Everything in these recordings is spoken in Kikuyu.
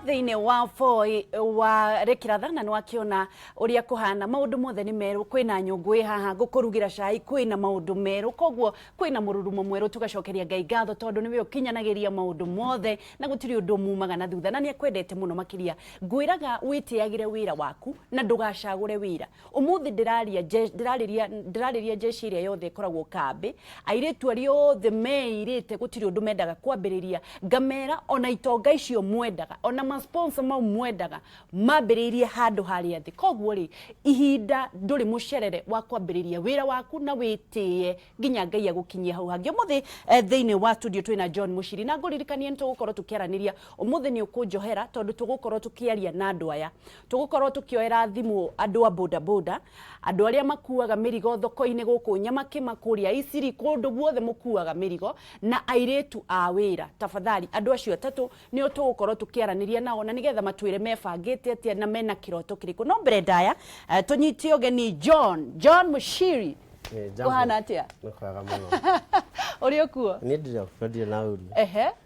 Thĩinĩ wa Voi wa Rĩkĩratha na nĩwakĩona ũrĩa kũhana. Maũndũ mothe nĩ merũ, kwĩna nyũngũ ĩ haha ngũkũrugĩra cai, kwĩna maũndũ merũ, koguo kwĩna mũrurumo mwerũ. Tũgacokeria Ngai ngatho tondũ nĩwe ũkinyanagĩria maũndũ mothe na gũtirĩ ũndũ mumaga na thutha, na nĩ akwendete mũno makĩria. Ngwĩraga wĩtĩagĩre wĩra waku na ndũgacagũre wĩra. Ũmũthĩ ndĩraria ndĩrarĩria ndĩrarĩria jeshi ĩrĩa yothe ĩkoragwo kambĩ, airĩtu arĩa othe meirĩte gũtirĩ ũndũ mendaga kwambĩrĩria, ngamera ona itonga icio mwendaga, ona ma sponsor mau mwendaga mambĩrĩirie handũ harĩa thĩ. Koguo rĩ, ihinda ndũrĩ mũcerere wa kwambĩrĩria wĩra waku na wĩtĩe nginya Ngai agũkinyie hau hangĩ. Ũmũthĩ thĩinĩ wa studio twĩna John Mũciri, na ngũririkanie nĩ tũgũkorwo tũkĩaranĩria ũmũthĩ. Nĩ ũkũnjohera tondũ tũgũkorwo tũkĩaria na andũ aya, tũgũkorwo tũkĩoera thimũ andũ a boda boda, andũ arĩa makuaga mĩrigo thoko-inĩ gũkũ Nyamakĩma, kũrĩa Isiri, kũndũ guothe mũkuaga mĩrigo, na airĩtu a wĩra. Tafadhali, andũ acio atatũ nĩo tũgũkorwo tũkĩaranĩria nao na nĩgetha matwĩre mebangĩte atĩa na mena kĩroto kĩrĩkũ. No mbere ndaya tũnyite ũgeni John Mũciri. Jambo. Kũhana atĩa? Nĩ kwega mũno. Ũrĩ okuo? Niĩ ndirĩ okuo, ndirĩ na ũru.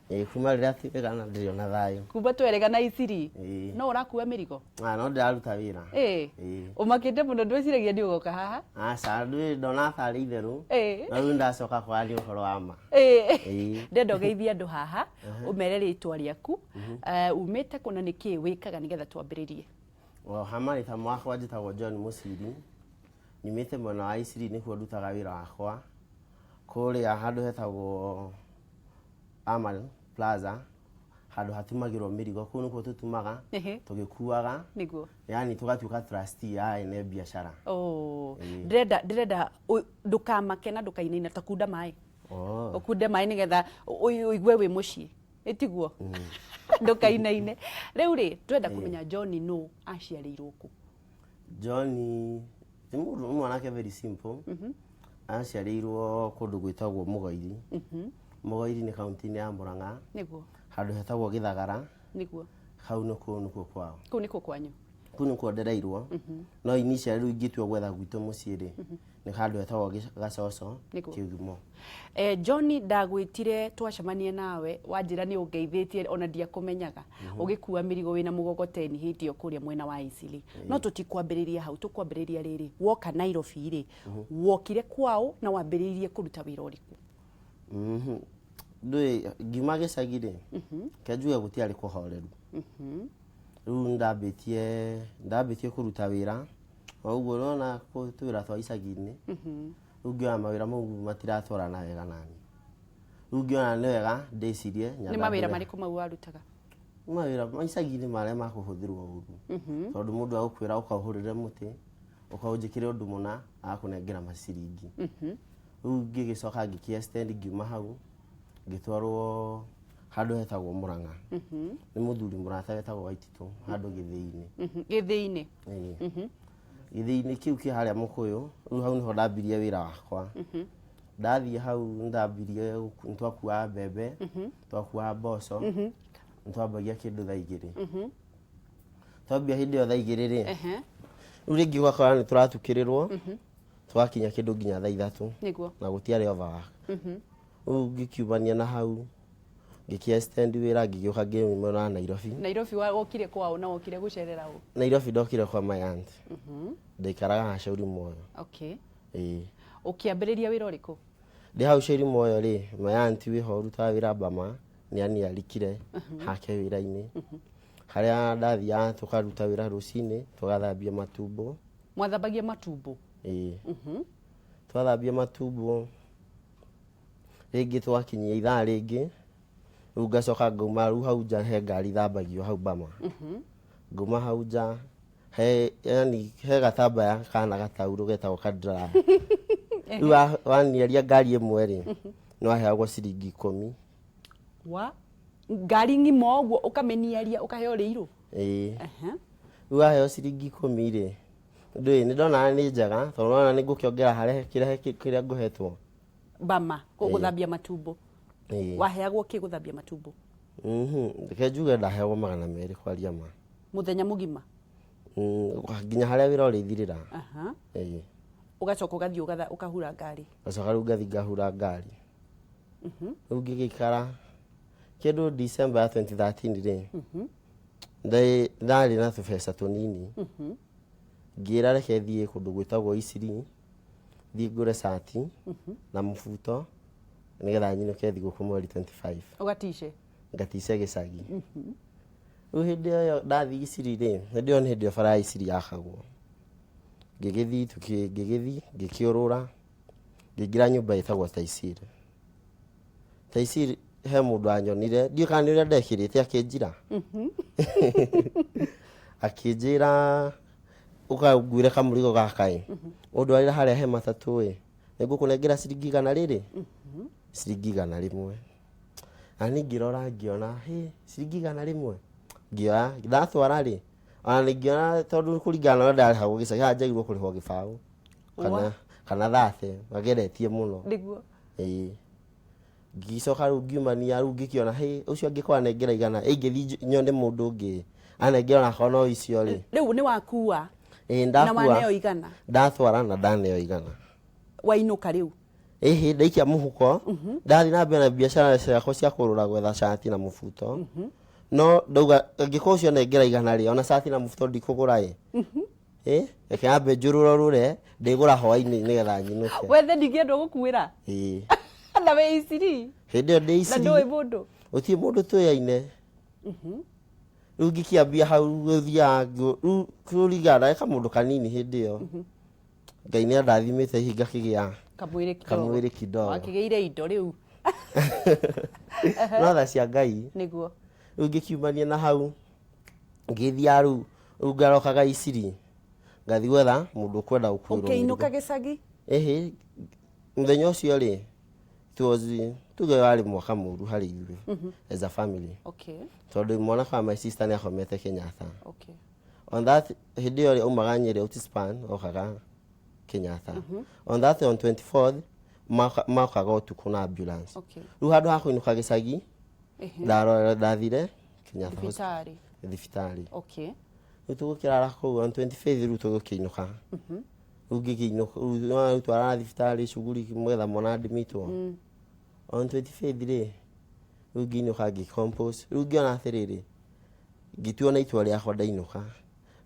Ĩĩ, kuma rĩrĩa tuĩkana ndirĩ ona thayũ. Kuma twerega Isiri. Ĩĩ. No ũrakua mĩrigo? Ah, no ndĩraruta wĩra. Ĩĩ. Ũmakĩte mũno, ndwĩciragia nĩ ũgoka haha. Aca, ndũĩ ndona tarĩ itherũ. No rĩu ndacoka kwaria ũhoro wa ma. Ĩĩ. Ndenda ũgeithie andũ haha, ũmere rĩtwa rĩaku, umĩte kũ na nĩkĩĩ wĩkaga nĩgetha twambĩrĩrie. O ha marĩtwa makwa njĩtagwo John Mũciri. Nyumĩte mwena wa Isiri, nĩkuo ndutaga wĩra wakwa. Kũrĩa handũ hetagwo Amal Plaza, handũ hatumagĩrwo mĩrigo, kũu nĩkuo tũtumaga, tũgĩkuaga. Yani tũgatuĩka trustee ya ene biacara. Oh, ndĩrenda ndũkamake na ndũkainaine, ta kunda maĩ. Ũkunde maĩ nĩgetha ũigue wĩ mũciĩ. Ĩtiguo? Ndũkainaine. Rĩu rĩ, ndĩrenda kũmenya John nũ, aciarĩirwo kũ? John nĩ mũndũ, nĩ mwanake very simple. Aciarĩirwo kũndũ gwĩtagwo Mũgoiri. Mũgoiri nĩ kaunti-inĩ ya Murang'a. Handũ hetagwo Gĩthagara. Hau nĩkuo nĩkuo kwao. Kũu nĩkuo kwanyu? Kũu nĩkuo ndereirwo. No initially rĩu ingĩtua gwetha gwitũ mũciĩ rĩ, nĩ handũ hetagwo Gacoco, Kĩgumo. John, ndagwĩtire twacemania nawe, wanjĩra nĩ ũngeithĩtie ona ndiakũmenyaga, ũgĩkua mĩrigo wĩna mũgogoteni hĩndĩ ĩyo kũrĩa mwena wa Isili. No tũtikwambĩrĩria hau, tũkwambĩrĩria rĩrĩ, woka Nairobi rĩ, wokire kwaũ na wambĩrĩirie kũruta wĩra ũrĩkũ? Ndũĩ ngiuma gĩcagi rĩ, ke njuge gũtiarĩ kũhoreru. Rĩu ndambĩtie kũruta wĩra o ũguo ũrona tũwĩra twa icagi-inĩ. Rĩu ngĩona mawĩra mau matiratwarana wega nani. Rĩu ngĩona nĩ wega ndĩcirie. Nĩ mawĩra marĩkũ mau warutaga? Mawĩra ma icagi-inĩ marĩa ma kũhũthĩrwo ũru. Tondũ mũndũ agũkwĩra ũkaũhũrĩre mũtĩ, ũkaũnjĩkĩre ũndũ mũna, agakũnengera maciringi. Rĩu ngĩgĩcoka ngĩkĩ extend, ngiuma hau ngĩtwarwo handũ hetagwo Murang'a. Nĩ mũthuri mũrata wetagwo Waititũ, handũ gĩthĩi-inĩ. Gĩthĩi-inĩ? Ĩĩ. Gĩthĩi-inĩ kĩu kĩ harĩa Mũkũyũ, rĩu hau nĩho ndambirie wĩra wakwa. Ndathiĩ hau nĩndambirie, nĩtwakuaga mbembe, twakuaga mboco, nĩtwambagia kĩndũ thaa 2. Twambia hĩndĩ ĩyo thaa 2 rĩ, rĩu rĩngĩ ũgakora nĩtũratukĩrĩrwo, tũgakinya kĩndũ nginya thaa 3. Na gũtiarĩ overwork. Rĩu ngĩkiumania na hau, ngĩkĩ extend wĩra, ngĩgĩũka ngĩumĩra Nairobi. Nairobi wokire kwaũ na wokire gũcerera ũ? Nairobi ndokire kwa my aunt. Ndaikaraga haha Shauri Moyo. Ĩĩ. Ũkĩambĩrĩria wĩra ũrĩkũ? Ndĩ hau Shauri Moyo rĩ, my aunt wĩho ũrutaga wĩra Bama, nĩ aniarikire hake wĩra-inĩ. Harĩa ndathiaga tũkaruta wĩra rũcinĩ, tũgathambia matumbo. Mwathambagia matumbo? Ĩĩ. Twathambia matumbo, rĩngĩ twakinyia ithaa rĩngĩ, rĩu ngacoka ngauma rĩu hau nja he ngari ithambagio hau Bama. Ngauma hau nja he yani he gatambaya kana gataurũ getagwo ka dryer. Rĩu waniaria ngari ĩmwe rĩ, nĩ waheagwo ciringi 10. Wa ngari ng'ima ũguo ũkamĩniaria ũkaheo rĩirũ? Ĩĩ. Rĩu waheo ciringi 10 rĩ, ndũĩ nĩ ndonaga nĩ njega tondũ nona nĩ ngũkĩongera harĩa kĩrĩa ngũhetwo. Bama, gũthambia matumbo. Ĩĩ. Waheagwo kĩ gũthambia matumbo? Reke njuge ndaheagwo 200 kwaria ma. Mũthenya mũgima? Nginya harĩa wĩra ũrĩthirĩra. Ĩĩ. Ũgacoka ũgathiĩ ũkahura ngari? Ngacoka rĩu ngathiĩ ngahura ngari. Rĩu ngĩgĩikara kĩndũ December ya 2013 rĩ, Ndarĩ na tũbeca tũnini, ngĩra reke thiĩ kũndũ gwĩtagwo Isiri, thiĩ ngũre cati na mũbuto nĩgetha nyinũke thigũkũ mweri 25. Ũgatice. Ngatice gĩcagi. Rĩu hĩndĩ ĩyo ndathiĩ Isiri rĩ, hĩndĩ ĩyo nĩ hĩndĩ ĩyo bara ya Isiri yakagwo. Ngĩgĩthiĩ ngĩgĩthiĩ ngĩkĩũrũra, ngĩingĩra nyũmba ĩtagwo Taisir. Taisir he mũndũ wanyonire, ndiũĩ kana nĩ ũrĩa ndekĩrĩte, akĩnjira, akĩnjĩra, "Ũka ũnguĩre kamũrigo gaka ĩ, ũndwarĩre harĩa he matatũ ĩ, nĩngũkũnengera ciringi igana rĩrĩ, ciringi 100." Na niĩ ngĩrora ngĩona, hĩ, ciringi 100. Ngĩoya, ndatwara rĩ, ona ngĩona tondũ kũringana na ũrĩa ndarĩhagwo gĩcagi haha, njagĩrĩirwo kũrĩhwo 20 kana 30, mageretie mũno. Ĩĩ, ngĩcoka rĩu ngiumania, rĩu ngĩkĩona, hĩ, ũcio angĩkorwo anengera 100, ingĩthiĩ nyone mũndũ ũngĩ anengera onakorwo no icio rĩ. Rĩu nĩ wakua. Ĩĩ. Na Ndakua. Waneo 100. Ndatwara na ndaneo 100. Wainũka rĩu. Ĩhĩ, ndaikia mũhuko, ndathiĩ na mbere na biacara ciakwa cia kũrũra gwetha cati na mũbuto. No ndauga angĩkorwo ũcio anengera 100 rĩ, ona cati na mũbuto ndikũgũra ĩ. Ĩ reke nyambe njũrũrũre, ndĩgũra hwainĩ nĩgetha nyinũke. Wethe ningĩ andũ gũkuĩra. Ĩĩ. Na wĩ Isiri. Hĩndĩ ĩyo ndĩ Na Isiri. ndũĩ mũndũ. Gũtirĩ mũndũ tũyaine. Rĩu ngĩkĩambia hau gũthiaga rĩu kũringana na kamũndũ kanini hĩndĩ ĩyo, Ngai nĩ andathimĩte hihi ngakĩgĩa kamwĩrĩ kidogo. Kamwĩrĩ kidogo. Wakĩgĩire indo rĩu. No tha cia Ngai. Rĩu ngĩkiumania na hau, ngĩthiaga rĩu ngarokaga Isiri, ngathiĩ gwetha mũndũ ũkwenda gũkuĩrwo Ũkĩinũka mĩrigo. Gĩcagi. Ĩhĩ, mũthenya ũcio rĩ, it was, tuge warĩ mwaka mũru harĩ ithuĩ as a family, tondũ mwana wa my sister nĩ akomete Kenyatta. On that hĩndĩ ĩyo rĩ, aumaga Nyĩrĩ Outspan okaga Kenyatta. On that, on 24th, mokaga ũtukũ na ambulance. Rĩu handũ ha kũinũka gĩcagi, ndathire Kenyatta Hospital. Thibitarĩ. Thibitarĩ. Rĩu tũgũkĩrara kũu on 25th, rĩu tũgũkĩinũka, rĩu ngĩkĩinũka, rĩu nĩwona rĩu twarara thibitarĩ shughuli mwetha mwana admitwo on 25th rĩ, rĩu ngĩinũka, ngĩcompose, rĩu ngĩona atĩrĩrĩ, ngĩtua na itua rĩakwa, ndainũka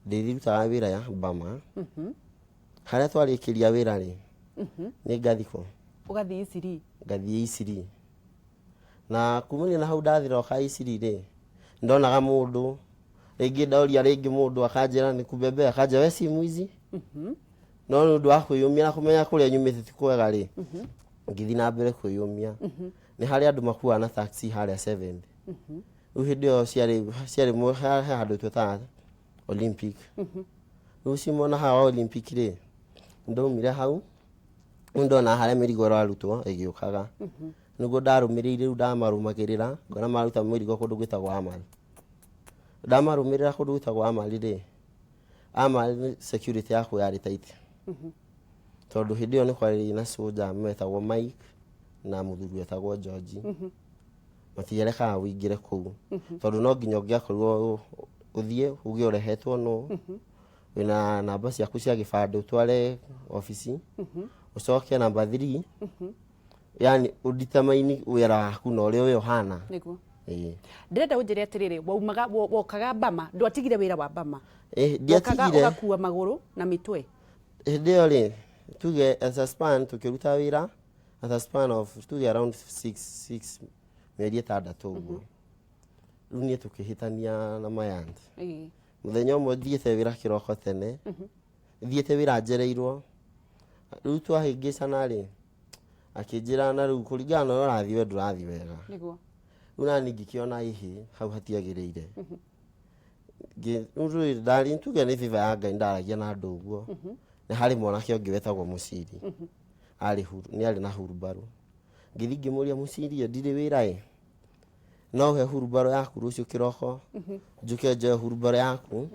ndĩrĩrutaga wĩra ya Bama. Harĩa twarĩkĩria wĩra rĩ, nĩ ngathikwo. Ũgathiĩ Isiri. Ngathiĩ Isiri, na kumania na hau ndathiroka Isiri rĩ, ndonaga mũndũ rĩngĩ, ndoria rĩngĩ mũndũ akanjĩra nĩ kubebe, akanjĩra, "We si mwizi." No nĩ ũndũ wa kwĩyũmia na kũmenya kũrĩa nyumĩte ti kwega rĩ, ngĩthiĩ na mbere kwĩyũmia. Nĩ harĩ andũ makuaga na taxi harĩa 7th. Rĩu hĩndĩ ĩyo ciarĩ he handũ twĩtaga Olympic. Rĩu cimona haha wa Olympic rĩ, ndaumire hau, rĩu ndona harĩa mĩrigo ĩrarutwo ĩgĩũkaga, nĩguo ndarũmĩrĩire. Rĩu ndamarũmagĩrĩra, ngona maruta mĩrigo kũndũ gwĩtagwo Amal. Ndamarũmĩrĩra kũndũ gwĩtagwo Amal rĩ, Amal nĩ security yakuo yarĩ tight, tondũ hĩndĩ ĩyo nĩ kwarĩ na soldier metagwo Mike na mũthuri wetagwo George. Matiarekaga ũingĩre kũu, tondũ no nginya ũngĩakorirwo ũthiĩ uge ũrehetwo no wĩna namba ciaku cia gĩbandĩ, ũtware obici, ũcoke namba 3, yani ũdetermine wĩra waku na ũrĩa ũyũ ũhana. Ĩĩ. Ndĩrenda ũnjĩre atĩrĩrĩ, waumaga wokaga Bama, ndwatigire wĩra wa Bama? Ĩ, Wokaga ndiatigire. ũgakua magũrũ na mĩtwe. Hĩndĩ ĩyo rĩ, tuge as a span tũkĩruta wĩra as a span of tuge around 6 mĩeri 6 ũguo, rĩu niĩ tũkĩhĩtania na my aunt. Mũthenya ũmwe thiĩte wĩra kĩroko tene, thiĩte wĩra njereirwo, rĩu twahĩngĩcana rĩ, akĩnjĩra, na rĩu kũringana na ũrĩa ũrathiĩ, we ndũrathiĩ wega. Rĩu nani ngĩkĩona ĩhĩ hau hatiagĩrĩire. Rĩu rĩ, ndarĩ tuge nĩ favor ya Ngai, ndaragia na andũ ũguo, nĩ harĩ mwanake ũngĩ wetagwo Mũciri, arĩ nĩ arĩ na hurumbarũ. Ngĩthiĩ ngĩmũria, "Mũciri, ĩ, ndirĩ wĩra ĩ, no ũhe hurumbarũ yaku rũciũ kĩroko njũke njoe hurumbarũ yaku,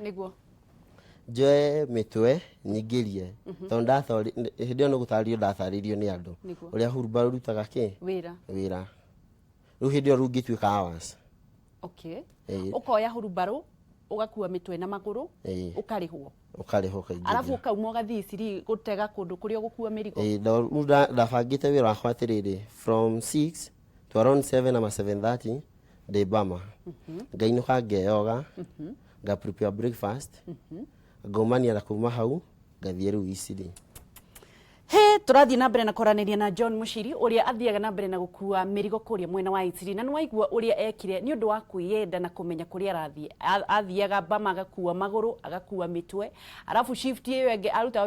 njoe mĩtwe nyingĩrie?" Tondũ hĩndĩ ĩyo nĩ gũtarĩrio ndatarĩirio nĩ andũ ũrĩa hurumbarũ rutaga kĩ wĩra. Wĩra. Rĩu hĩndĩ ĩyo rĩu ngĩtuĩka hours. Ĩĩ. Ũkoya hurumbarũ, ũgakua mĩtwe na magũrũ. Ĩĩ. Ũkarĩhwo. Ũkarĩhwo ũkaingĩria. Arabu ũkauma ũgathiĩ Isiri gũtega kũndũ kũrĩa ũgũkua mĩrigo. Ĩĩ, rĩu ndabangĩte wĩra wakwa atĩrĩrĩ, from 6 to around 7 ama 7:30 ndĩ Bama, ngainũka ngeyoga. Nga prepare breakfast, ngaumania na kuma hau ngathiĩ rĩu Isili. He tũrathiĩ na mbere na kwaranĩria na John Muchiri, ũrĩa athiaga na mbere na gũkua mĩrigo kũrĩa mwena wa Isili, na nĩwaigua ũrĩa ekire nĩ ũndũ wa kwĩyenda na kũmenya kũrĩa arathiĩ. Athiaga Bama agakua magũrũ, agakua mĩtwe, arabu shift ĩyo ĩngĩ arutaga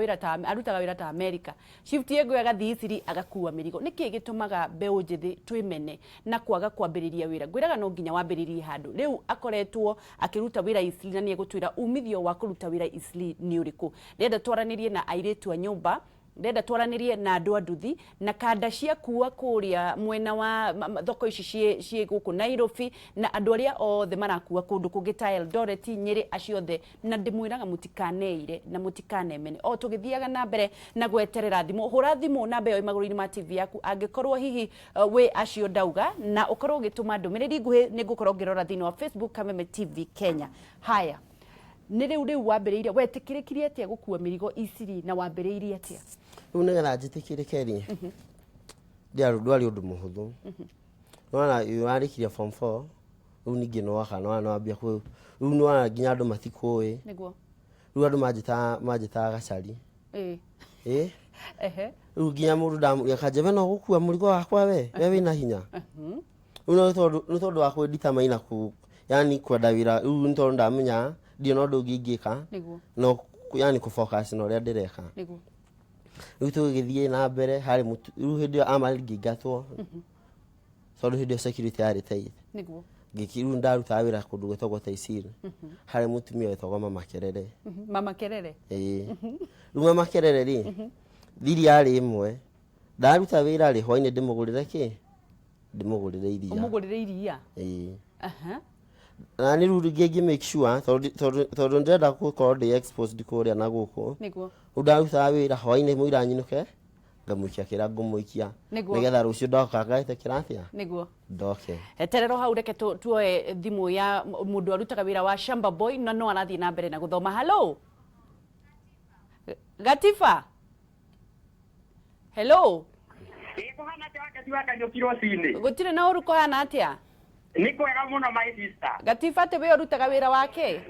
wĩra ta America, shift ĩyo ĩngĩ agathiĩ Isili agakua mĩrigo. Nĩkĩ gĩtũmaga mbeũ njĩthĩ twĩmene na kwaga kwambĩrĩria wĩra? Ngwĩraga no nginya wambĩrĩrie handũ. Rĩu akoretwo akĩruta wĩra Isili na nĩ egũtwĩra umithio wa kũruta wĩra Isili nĩ ũrĩkũ. Ndĩrenda twaranĩrie na airĩtu a nyũmba, ndĩrenda twaranĩrie na andũ a nduthi na kanda cia kuua kũrĩa mwena wa thoko ici ciĩ gũkũ Nairobi, na andũ arĩa othe marakua kũndũ kũngĩ ta Eldoret, Nyĩrĩ, acio othe, na ndĩmwĩraga mũtikaneire na mũtikanemene. O tũgĩthiaga na mbere na gweterera thimũ, hũra thimũ namba ĩyo ĩ magũrũ-inĩ ma TV yaku angĩkorwo hihi wĩ acio ndauga, na ũkorwo ũgĩtũma ndũmĩrĩri nguhĩ, nĩ ngũkorwo ngĩrora thĩinĩ wa Facebook Kameme TV Kenya. Haya, nĩ rĩu wambĩrĩirie, wetĩkĩrĩkire atĩa gũkua mĩrigo Isili, na wambĩrĩirie atĩa? Rĩu nĩgetha njĩtĩkĩrĩke rĩ, ndwarĩ ũndũ mũhũthũ. Nĩwona warĩkirie form 4, rĩu ningĩ nĩwoka nĩwona nĩwambia rĩu nĩwona nginya andũ matikũĩ. Rĩu andũ manjĩtaga gacari. Ĩ. Rĩu nginya mũndũ ndamũria kanje, "We no gũkua mũrigo wakwa, we wĩna hinya?" Rĩu no nĩ tondũ wa kwĩnditamaina ku yani kwenda wĩra, rĩu nĩ tondũ ndamenya ndirĩ na ũndũ ũngĩ ingĩka no yani kũ focus na ũrĩa ndĩreka. Rĩu tũgĩgĩthiĩ na mbere harĩ rĩu hĩndĩ ĩyo amarĩ ngĩingatwo tondũ hĩndĩ ĩyo security yarĩ tight. Rĩu ndarutaga wĩra kũndũ gwĩtagwo Taisir, harĩ mũtumia wetagwo Mama Kerere. Mama Kerere. Ĩĩ, rĩu Mama Kerere rĩ, thiri yarĩ ĩmwe, ndaruta wĩra rĩ, hwainĩ ndĩmũgũrĩre kĩ? Ndĩmũgũrĩre iria. Ũmũgũrĩre iria. Ĩĩ. Na nĩ rĩu rĩngĩ ngĩ make sure tondũ ndĩrenda gũkorwo ndĩ exposed kũrĩa na gũkũ. Rĩu ndarutaga wĩra hwainĩ, mũira nyinũke ngamũikia kĩrĩa ngũmũikia nĩgetha rũciũ ndoka ngaĩtĩkĩra atĩa ndoke. Eterero hau, reke tuoe thimũ ya mũndũ arutaga wĩra wa shamba boy na no arathiĩ na mbere na gũthoma. Hello, Gatiba, hello. Ĩ, kũhana atĩa wakati wa Kanyũki rũcinĩ? Gũtirĩ na ũru, kũhana atĩa? Nĩ kwega mũno, my sister. Gatiba, atĩ we ũrutaga wĩra wake?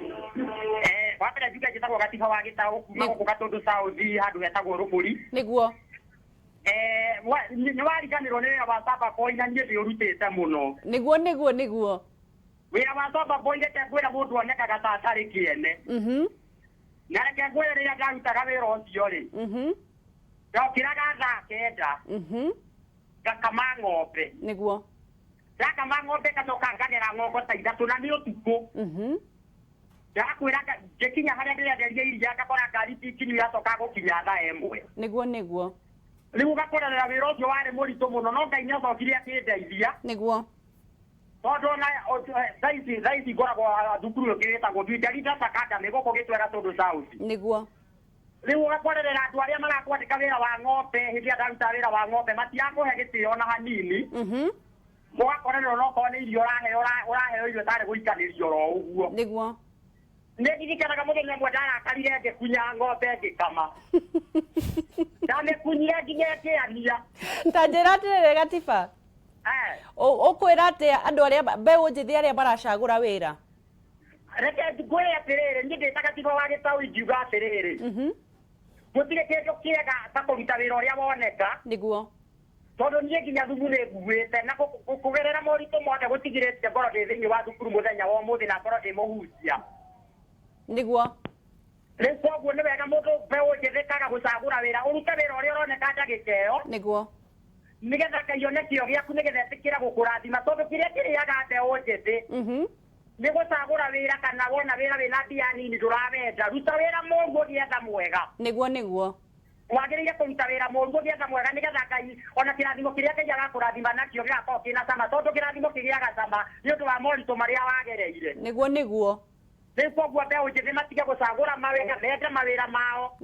Wa mbere njuge njĩtagwo Gatiba wa Gĩtaũ kuma gũkũ Gatũndũ South, handũ hetagwo Rũbũri. Nĩ wariganĩrwo nĩ wĩra wa shamba boy, na niĩ ndĩũrutĩte mũno. Nĩguo nĩguo nĩguo Wĩra wa shamba boy, reke ngwĩre, mũndũ onekaga ta atarĩ kĩene. Na reke ngwĩre, rĩrĩa ndarutaga wĩra ũcio rĩ, ndokĩraga thaa 9, ngakama ng'ombe. Ndakama ng'ombe, ngacoka ngagera ng'ongo ta 3, na nĩ ũtukũ. Ndakwĩra ngĩkinya harĩa ndĩrenderia iria, ngakora ngari ti kinyu, yacoka gũkinya thaa 1. Nĩguo nĩguo Rĩu ũgakorerera wĩra ũcio warĩ mũritũ mũno, no Ngai nĩ acokire akĩndeithia, tondũ ona thaa ici ngoragwo thukuru ĩngĩ ĩtagwo Future Leaders Academy gũkũ Gĩtwega Tũndũ South. Rĩu ũgakorerera andũ arĩa marakwandĩka wĩra wa ng'ombe, hĩndĩ ĩrĩa ndarutaga wĩra wa ng'ombe, matirakũhe gĩtĩo ona hanini. Ũgakorerera onokorwo nĩ irio ũraheo, ũraheo irio tarĩ gũikanĩrio oro ũguo. Nĩ ndirikanaga mũthenya ũmwe ndarakarire, ngĩkunya ng'ombe, ngĩkama, ndamĩkunyire nginya ĩkĩania. Ta njĩra atĩrĩrĩ, Gatiba, ũkwĩra atĩa andũ arĩa mbeũ njĩthĩ arĩa maracagũra wĩra? Reke ngwĩre atĩrĩrĩ, niĩ ndĩ ta Gatiba wa Gĩtaũ ingiuga atĩrĩrĩ, gũtirĩ kĩndũ kĩega ta kũruta wĩra ũrĩa woneka, tondũ niĩ nginya thumu nĩ nguĩte na kũgerera moritũ mothe gũtigirĩtie ngorwo ndĩ thĩinĩ wa thukuru mũthenya wa ũmũthĩ na ngorwo ndĩ mũhunjia. Rĩu koguo nĩ wega mũndũ mbeũ njĩthĩ kaga gũcagũra wĩra, ũrute wĩra ũrĩa ũroneka ndagĩka ĩyo, nĩgetha Ngai one kĩo gĩaku, nĩgetha ĩtĩkĩre gũkũrathima, tondũ kĩrĩa kĩrĩaga mbeũ njĩthĩ nĩ gũcagũra wĩra, kana wona wĩra wĩna mbia nini ndũrawenda. Ruta wĩra mũru ũgĩetha mwega. Nĩguo nĩguo Wagĩrĩire kũruta wĩra mũru ũgĩetha mwega, nĩgetha Ngai ona kĩrathimo kĩrĩa Ngai agakũrathima nakĩo gĩgakorwo kĩna cama, tondũ kĩrathimo kĩgĩaga cama nĩ ũndũ wa moritũ marĩa wagereire. Nĩguo nĩguo Rĩu koguo mbeũ njĩthĩ matige gũcagũra mawĩra, mende mawĩra mao.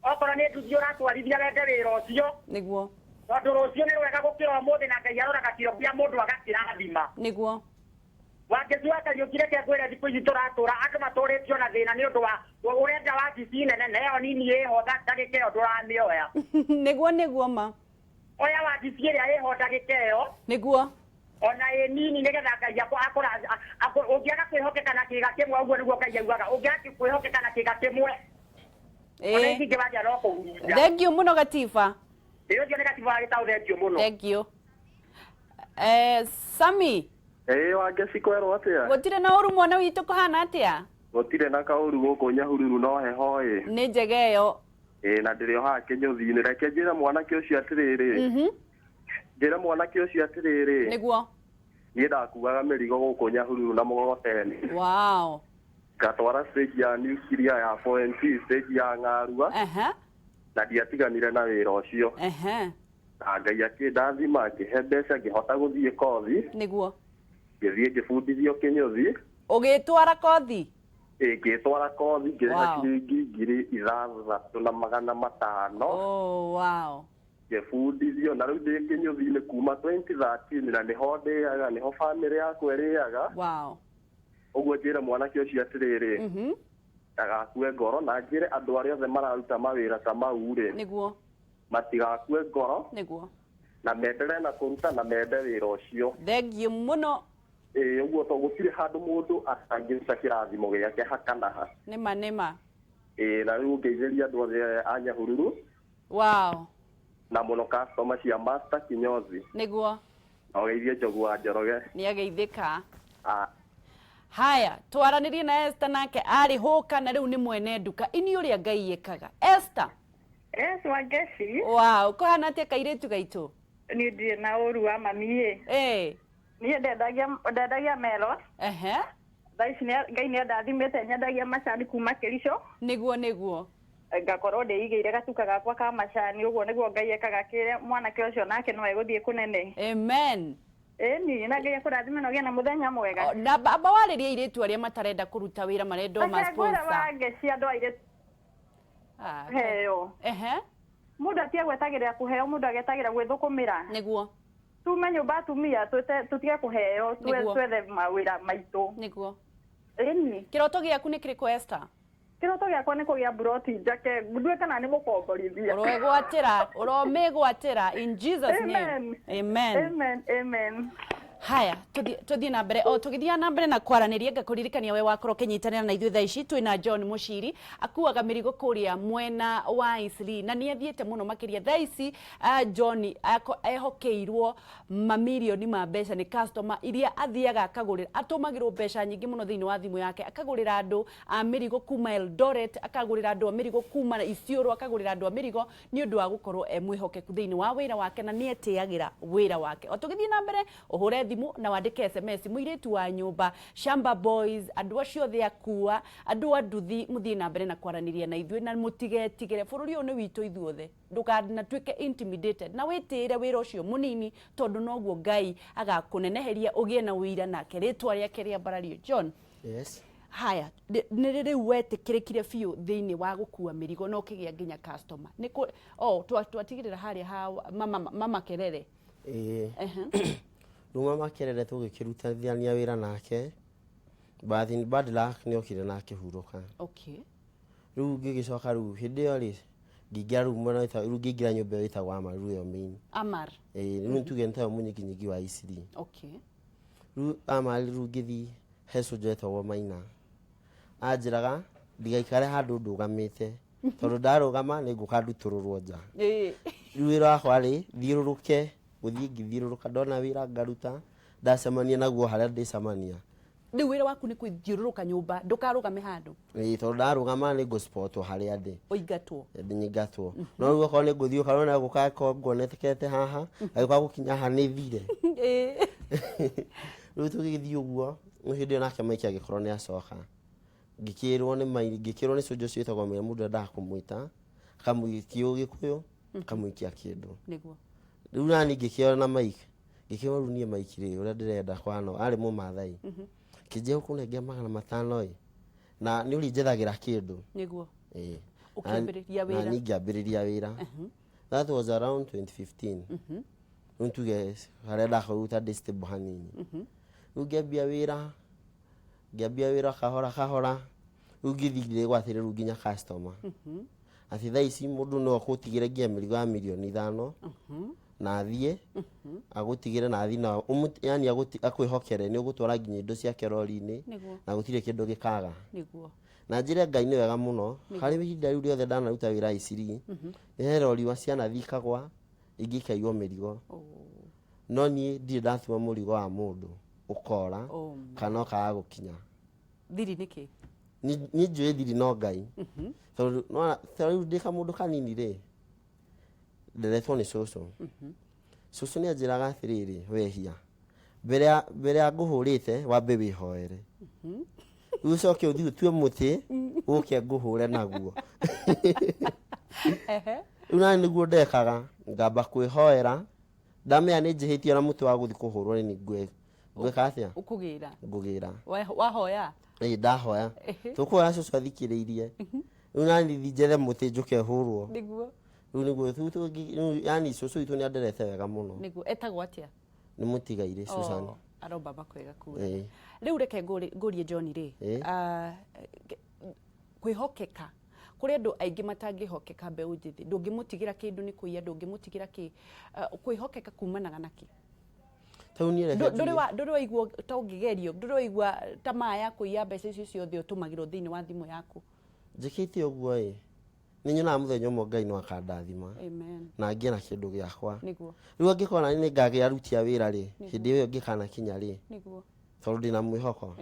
Okorwo nĩ nduthi ũratwarithia, wende wĩra ũcio, tondũ rũciũ nĩ rwega gũkĩra ũmũthĩ, na Ngai aroraga kĩo kĩa mũndũ agakĩrathima. Wangĩcua Kariũki, reke ngwĩre, thikũ ici tũratũra andũ matũrĩtio na thĩna nĩ ũndũ wa ũrenda wabici nene, na ĩyo nini ĩho ndagĩka ĩyo ndũramĩoya. Nĩguo nĩguo ma. Oya wabici ĩrĩa ĩho ndagĩka ĩyo, Ona ĩ nini nĩgetha Ngai akũra ũngĩaga kwĩhokeka na kĩga kĩmwe, ũguo nĩguo Ngai augaga, ũngĩaga kwĩhokeka na kĩga kĩmwe, ona ici ingĩ wagĩa no kũhurunja. Thank you mũno, Gatiba. Ĩ, ũcio nĩ Gatiba wa Gĩtaũ, thengiũ mũno. Thank you. Sami. Ĩĩ, Wangeci, kwerwo atĩa? Gũtirĩ na ũru, mwana witũ, kũhana atĩa? Gũtirĩ na kaũru gũkũ Nyahururu, no heho ĩ. Nĩ njega ĩyo. Ĩĩ, na ndĩrĩ o haha kĩnyũthi-inĩ. Reke njĩre mwanake ũcio atĩrĩrĩ. Njĩre mwanake ũcio atĩrĩrĩ. Niĩ ndakuaga mĩrigo gũkũ Nyahururu na mũgogoteni. Ngatwara stage ya nuclear ya 4NC, stage ya Ng'arua. Na ndiatiganire na wĩra ũcio. Na Ngai akĩndathima, akĩhe mbeca, ngĩhota gũthiĩ kothi. Ngĩthiĩ ngĩbundithio kĩnyũthi. Ũgĩtwara kothi? Ĩ, ngĩtwara kothi, ngĩrĩha ciringi 6500. Ngĩbundithio na rĩu ndĩ kĩnyũthi-inĩ kuma 2013, na nĩho ndĩaga, nĩho bamĩrĩ yakwa ĩrĩaga. Ũguo njĩre mwanake ũcio atĩrĩrĩ, ndagakue ngoro, na njĩre andũ arĩa othe mararuta mawĩra ta mau rĩ, matigakue ngoro, na menderee na kũruta na mende wĩra ũcio. Thank you mũno. Ĩĩ, ũguo to gũtirĩ handũ mũndũ atangĩruta kĩrathimo gĩake hakana ha. Nĩma, nĩma. Ĩĩ, na rĩu ngeithĩria andũ othe a Nyahururu, na mũno customer cia Master Kinyozi. Na ũgeithie Njogu wa Njoroge. Nĩ ageithĩka. Ah. Haya, twaranĩrie na Esther, nake arĩ hũka na rĩu nĩ mwene nduka ini ũrĩa Ngai ĩkaga. Esther. Yes, Wangeci. Wow, kũhana atĩa, kairĩtu gaitũ? Niĩ ndirĩ na ũru wa mami ĩ. Niĩ ndendagia melo. Thaa ici Ngai nĩ andathimĩte, nyendagia macani kuma Kericho. Nĩguo, nĩguo. Ngakorwo ndĩigĩire gatuka gakwa ka macani, ũguo nĩguo Ngai ekaga, kĩre mwanake ũcio nake no egũthiĩ kũnene. Amen. Ĩni, na Ngai akũrathime na ũgĩe na mũthenya mwega. O, na amba warĩrie airĩtu arĩa matarenda kũruta wĩra, marenda o Reke ngwĩre, ma-sponsor. Wangeci, andũ airĩtu heo. Mũndũ atige gwetagĩrĩra kũheo, mũndũ agetagĩra gwĩthũkũmĩra. Tume nyũmba atumia, tũtige kũheo, twethe mawĩra maitũ. Ĩni. Kĩroto gĩaku nĩ kĩrĩkũ, Esther? Kĩroto gĩakwa nĩ kũgĩa mburoti njake, nduĩke kana nĩ mũkomborithia. Ũroegwatĩra, ũromĩgwatĩra in Jesus name. Amen. Amen. Amen, amen. Haya, tuthiĩ na mbere, o tũgĩthiaga na mbere na kwaranĩria, ngakũririkania we wakorwo ũkĩnyitanĩra na ithuĩ thaa ici, twĩna John Mũciri, akuaga mĩrigo kũrĩa mwena wa Eastleigh, na nĩ athiĩte mũno makĩria. Thaa ici John ehokeirwo mamirioni ma mbeca nĩ customer iria athiaga akagũrĩra, atũmagĩrwo mbeca nyingĩ mũno thĩinĩ wa thimũ yake, akagũrĩra andũ a mĩrigo kuma Eldoret, akagũrĩra andũ a mĩrigo kuma Isiolo, akagũrĩra andũ a mĩrigo nĩ ũndũ wa gũkorwo e mwĩhokeku thĩinĩ wa wĩra wake na nĩ etĩagĩra wĩra wake. O tũgĩthiĩ na mbere, ũhũre thimũ na wandĩke SMS, mũirĩtu wa nyũmba, shamba boys, andũ acio othe akua, andũ a nduthi, mũthiĩ na mbere na kwaranĩria na ithuĩ na mũtigetigĩre, bũrũri ũyũ nĩ witũ ithuothe. Ndũkanatuĩke intimidated na wĩtĩĩre wĩra ũcio mũnini, tondũ noguo Ngai agakũneneheria, ũgĩe na ũira nake rĩtwa rĩake rĩambarario. John. Yes. Haya, nĩ rĩu wetĩkĩrĩkire biũ thĩinĩ wa gũkua mĩrigo na ũkĩgĩa nginya customer nĩ kũ oh, twatigĩrĩra harĩa ha mama, mama Kerere. Ĩĩ. Rĩu mama Kerere tũgĩkĩrutithania wĩra nake, but in bad luck nĩ okire na akĩhurũka. Rĩu ngĩgĩcoka, rĩu hĩndĩ ĩyo rĩ, ngĩingĩra rĩu mwena rĩu ngĩingĩra nyũmba ĩyo ĩtagwo Amar, rĩu ĩyo main. Amar. Ĩĩ, rĩu nĩtuge nĩ tayo mũnyiginyigi wa Eastleigh. Rĩu Amar, rĩu ngĩthiĩ he cũnjo etagwo Maina, anjĩraga ndigaikare handũ ndũgamĩte, tondũ ndarũgama nĩ ngũka ndutũrũrwo nja. Rĩu wĩra wakwa rĩ, thiũrũrũke, gũthiĩ ngĩthiũrũrũka, ndona wĩra ngaruta, ndacemania naguo harĩa ndĩcemania. Rĩu wĩra waku nĩ kwĩthiũrũrũka nyũmba, ndũkarũgame handũ. Ĩĩ, tondũ ndarũgama nĩ ngũspotwo harĩa ndĩ. Ũingatwo. Nyingatwo. No rĩu okorwo nĩ ngũthiũka, nona gũka ko nguonetekete haha, agĩũka gũkinya haha nĩ thire. Rĩu tũgĩgĩthiĩ ũguo, rĩu hĩndĩ ĩyo nake Mike agĩkorwo nĩ acoka, ngĩkĩrwo nĩ mai, ngĩkĩrwo nĩ cũnjũ ũcio wĩtagwo Maina, mũndũ endaga kũmwĩta akamũikia ũgĩkũyũ, akamũikia kĩndũ. Rĩu nani ngĩkĩona na Mike, ngĩkĩrwo rĩu niĩ Mike rĩ, ũrĩa ndĩrenda kwano arĩ mũmathai, kĩnjia gũkũnengera 500 ĩ, na nĩ ũrĩnjethagĩra kĩndũ. Ĩĩ. Ũkĩambĩrĩria Na wĩra. niĩ ngĩambĩrĩria wĩra. That was around 2015. Rĩu tuge harĩa ndakorirwo ndĩ stable hanini. Rĩu ngĩambia wĩra kahora kahora, rĩu ngĩthiĩ ndĩgwatĩire rĩu nginya customer, atĩ thaa ici mũndũ no akũtigĩre nginya mĩrigo ya 5 milioni. Na athiĩ agũtigĩre na athiĩ na yani akwĩhokere nĩ ũgũtwara nginya indo ciake rori-inĩ na gũtirĩ kĩndũ gĩkaga. Na njĩre Ngai nĩ wega mũno harĩ ihinda rĩu rĩothe ndanaruta wĩra Isiri, nĩ he rori wa cianathiĩ ikagwa, ingĩ ikaiywo mĩrigo. No niĩ ndirĩ ndatuma mũrigo wa mũndũ ũkora kana ũkaga gũkinya. Thiri nĩkĩ? Niĩ njũĩ thiri no Ngai, tondũ nĩwona ta rĩu ndĩ kamũndũ kanini rĩ, nderetwo nĩ cũcũ. Cũcũ nĩ anjĩraga atĩrĩrĩ, wehia mbere ya mbere ya ngũhũrĩte wambe wĩhoere, rĩu ũcoke ũthiĩ ũtue mũtĩ ũke ngũhũre naguo. Rĩu nani nĩguo ndekaga, ngamba kwĩhoera, ndamenya nĩ njĩhĩtie na mũtĩ wa gũthiĩ kũhũrwo nĩ ngwĩka atĩa? Ũkũgĩra. Ngũgĩra. Wahoya? Ĩĩ, ndahoya. Tũkũhoya cũcũ athikĩrĩirie, rĩu nani thiĩ njethe mũtĩ njũke hũrwo. Rĩu nĩguo rĩu yani cũcũ witũ nĩ anderete wega mũno. Nĩguo. Etagwo atĩa? Nĩ mũtigairĩ Susan. Oh, aromba makwega kura. Rĩu reke ngũrie John rĩ, ah, kwĩhokeka, kũrĩ andũ aingĩ matangĩhokeka, mbeũ njĩthĩ, ndũngĩmũtigĩra kĩndũ nĩ kũiya, ndũngĩmũtigĩra kĩ. Kwĩhokeka kumanaga na kĩ? Tarĩu niĩ reke Ndũrĩ ndũrĩ waigua ta ũngĩgerio, ndũrĩ waigua tamaa ya kũiya mbeca icio ciothe ũtũmagĩrwo thĩinĩ wa thimũ yaku? Njĩkĩte ũguo ĩ, nĩ nyonaga mũthenya ũmwe Ngai no akandathima na ngĩe na kĩndũ gĩakwa. Rĩu angĩkorwo nani nĩ ngagĩa aruti a wĩra rĩ, hĩndĩ ĩyo ĩngĩkanakinya rĩ, tondũ ndĩna mwĩhoko.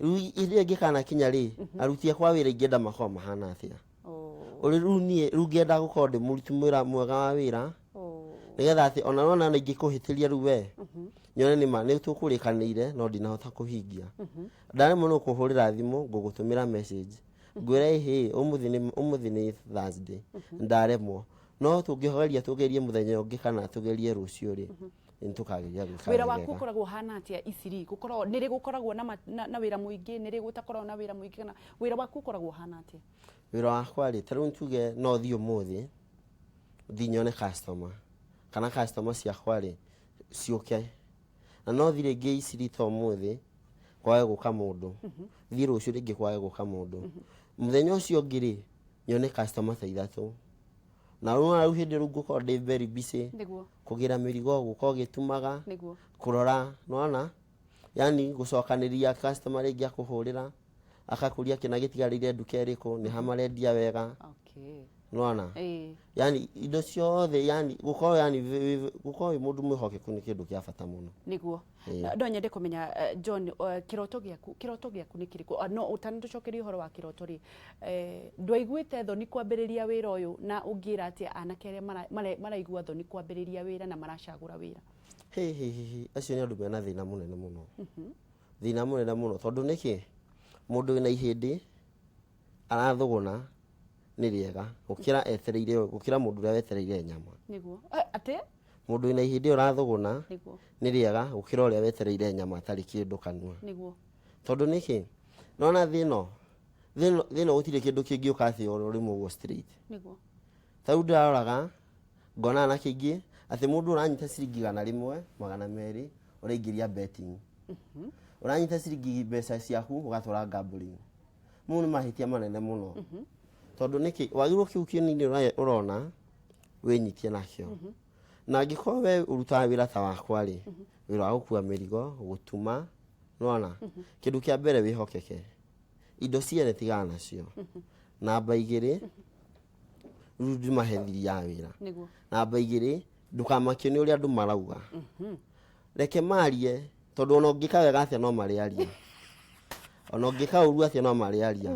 Rĩu hĩndĩ ĩyo ĩngĩkanakinya rĩ, aruti akwa a wĩra ingĩenda makorwo mahana atĩa? Ũrĩ rĩu niĩ rĩu ngĩenda gũkorwo ndĩ mũruti mwĩra mwega wa wĩra, nĩgetha atĩ ona nona na ingĩkũhĩtĩria rĩu we nyone nĩma nĩ tũkũrĩkanĩire no ndinahota kũhingia, ndaremwo nĩ gũkũhũrĩra thimũ, ngũgũtũmĩra message ngwĩre, ĩhĩ, ũmũthĩ nĩ Thursday, ndaremwo, no tũngĩgeria tũgerie mũthenya ũngĩ kana tũgerie rũciũ rĩ, nĩ tũkageria gwĩka Wĩra waku wega. Ũkoragwo ũhana atĩa Isiri? Gũkoragwo nĩrĩ gũkoragwo na wĩra mũingĩ, nĩrĩ gũtakoragwo na wĩra mũingĩ, kana wĩra waku ũkoragwo ũhana atĩa? Wĩra wakwa rĩ, ta rĩu tuge no thiĩ ũmũthĩ thiĩ nyone customer kana customer ciakwa rĩ ciũke, na no thiĩ rĩngĩ Isiri ta ũmũthĩ kwage gũka mũndũ, thiĩ rũciũ rĩngĩ kwage gũka mũndũ, mũthenya ũcio ũngĩ rĩ nyone customer ta ithatũ, na rĩu rĩu hĩndĩ rĩu ngũkorwo ndĩ very busy kũgĩra mĩrigo, gũka ũgĩtumaga, kũrora, nĩwona, yani gũcokanĩria customer rĩngĩ akũhũrĩra akakũria kĩna gĩtigarĩire nduka ĩrĩkũ, nĩ ha marendia wega, nĩwona, yani indo ciothe, yani gũkorwo, yani gũkorwo wĩ mũndũ mwĩhokeku nĩ kĩndũ kĩa bata mũno. Nĩguo. No nyende kũmenya, John, kĩroto gĩaku nĩ kĩrĩkũ? Ah, no ũtanatũcokeria ũhoro wa kĩroto rĩ, ndwaiguĩte thoni kwambĩrĩria wĩra ũyũ, na ũngĩra atĩa anake arĩa maraigua thoni kwambĩrĩria wĩra na maracagũra wĩra? Hĩ hĩ hĩ hĩ, acio nĩ andũ mena thĩna mũnene mũno, thĩna mũnene mũno, tondũ nĩkĩ mũndũ wĩna ihĩndĩ arathũgũna nĩ rĩega gũkĩra etereire, gũkĩra mũndũ ũrĩa wetereire nyama. Nĩguo. Atĩ? Mũndũ wĩna ihĩndĩ ũrathũgũna nĩ rĩega gũkĩra ũrĩa wetereire nyama atarĩ kĩndũ kanua. Tondũ nĩkĩ, nona thĩ ĩno gũtirĩ kĩndũ kĩngĩũka atĩ oro rĩmwe ũguo straight. Ta rĩu ndĩraroraga ngona anake aingĩ atĩ mũndũ ũranyita ciringi 100, 200, ũraingĩria betting, ũranyita ciringi mbeca ciaku ũgatwara gambling. Mau nĩ mahĩtia manene mũno, tondũ nĩkĩ, wagĩrĩirwo kĩu kĩnini ũrona wĩnyitie nakĩo, na angĩkorwo we ũrutaga wĩra ta wakwa rĩ, wĩra wa gũkua mĩrigo, gũtuma, nĩwona, kĩndũ kĩa mbere wĩhokeke, indo ciene tigana nacio. Namba igĩrĩ, rĩu ndimahe thiri ya wĩra. Namba igĩrĩ, ndũkamakio nĩ ũrĩa andũ marauga, reke marie, tondũ ona ũngĩka wega atĩa no marĩaria, ona ũngĩka ũru atĩa no marĩaria,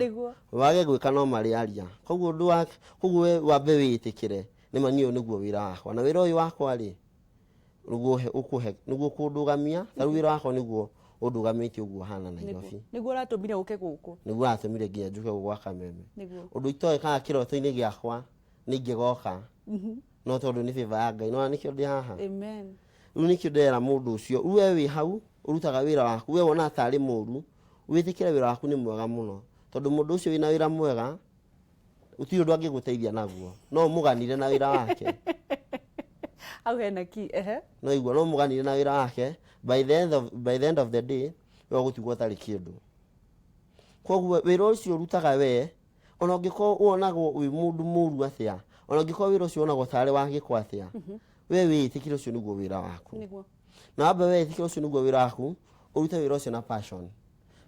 wage gwĩka no marĩaria. Koguo ũndũ wa koguo we wambe wĩĩtĩkĩre nĩma niĩ ũyũ nĩguo wĩra wakwa, na wĩra ũyũ wakwa rĩ nĩguo ũkũhe, nĩguo kũndũgamia. Ta rĩu wĩra wakwa nĩguo ũndũgamĩtie ũguo hana Nairobi. Nĩguo ũratũmire ũke gũkũ. Nĩguo ũratũmire nginya njũke gũkũ Kameme. Ũndũ itoĩ kana kĩroto-inĩ gĩakwa nĩ ingĩgoka, no tondũ nĩ favor ya Ngai, nĩwona nĩkĩo ndĩ haha. Rĩu nĩkĩo ndĩrera mũndũ ũcio, rĩu we wĩ hau ũrutaga wĩra waku, we wonaga tarĩ mũru, wĩtĩkĩre wĩra waku nĩ mwega mũno, tondũ mũndũ ũcio wĩna wĩra mwega gũtirĩ ũndũ angĩgũteithia naguo, no ũmũganire na wĩra wake. Hau hena ki ehe. No igua no ũmũganire na wĩra wake, by the end of the day we ũgũtigwo ũtarĩ kĩndũ. Koguo wĩra ũcio ũrutaga we, ona ũngĩkorwo wonagwo wĩ mũndũ mũru atĩa, ona ũngĩkorwo wĩra ũcio wonagwo tarĩ wa gĩko atĩa, We wĩĩtĩkĩre ũcio nĩguo wĩra waku. Na wambe wĩĩtĩkĩre ũcio nĩguo wĩra waku, ũrute wĩra ũcio na passion.